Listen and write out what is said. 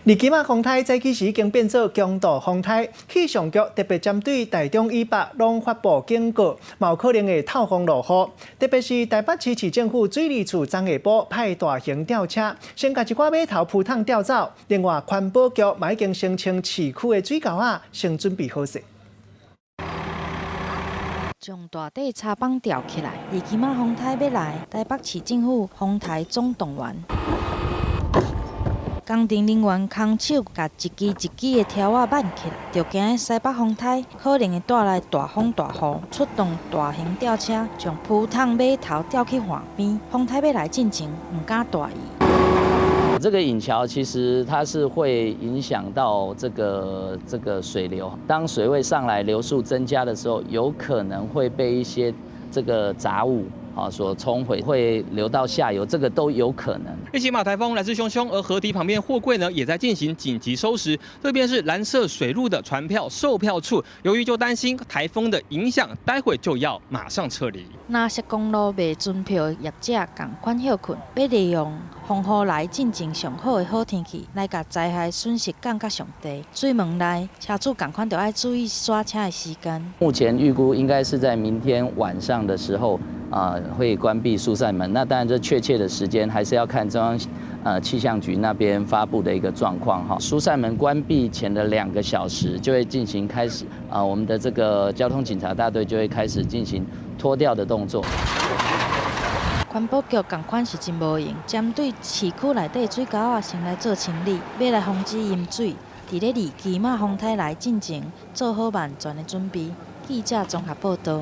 二期馬風颱早起時已經變做強度風颱，氣象局特別針對台中以北攏發布警告，嘛有可能會透風落雨。特別是台北市市政府水利處昨下晡派大型吊車，先共一寡碼頭浮桶吊走。另外，環保局嘛已經聲稱市區的水溝仔先準備好勢。將大塊柴枋吊起來，二期馬風颱欲來，台北市政府風颱總動員。工程人員空手共一支一支的柱仔挽起來，就驚西北風颱可能會帶來大風大雨，出動大型吊車將浮桶碼頭吊去岸邊。風颱欲來進前，毋敢大意。這個引橋其實它是會影響到這個水流，當水位上來，流速增加的時候，有可能會被一些這個雜物啊所沖毀，會流到下游，這個都有可能。利奇馬颱風來勢洶洶，而河堤旁邊貨櫃呢也在進行緊急收拾。這邊是藍色水路的船票售票處，由於就擔心颱風的影響，待會就要馬上撤離。藍色公路賣船票業者仝款歇睏，欲利用風雨來進前上好的好天氣，來共災害損失降到上低。水門內車主仝款著愛注意煞車的時間。目前預估應該是在明天晚上的時候啊，會關閉疏散門。那當然，這確切的時間還是要看中央氣象局那邊發布的一個狀況哈。疏散門關閉前的2個小時就會進行開始啊，我們的這個交通警察大隊就會開始進行拖吊的動作。環保局仝款是真無閒，針對市區內底水溝仔先來做清理，欲來防止淹水。佇咧二期馬風颱來進前，做好萬全的準備。記者綜合報道。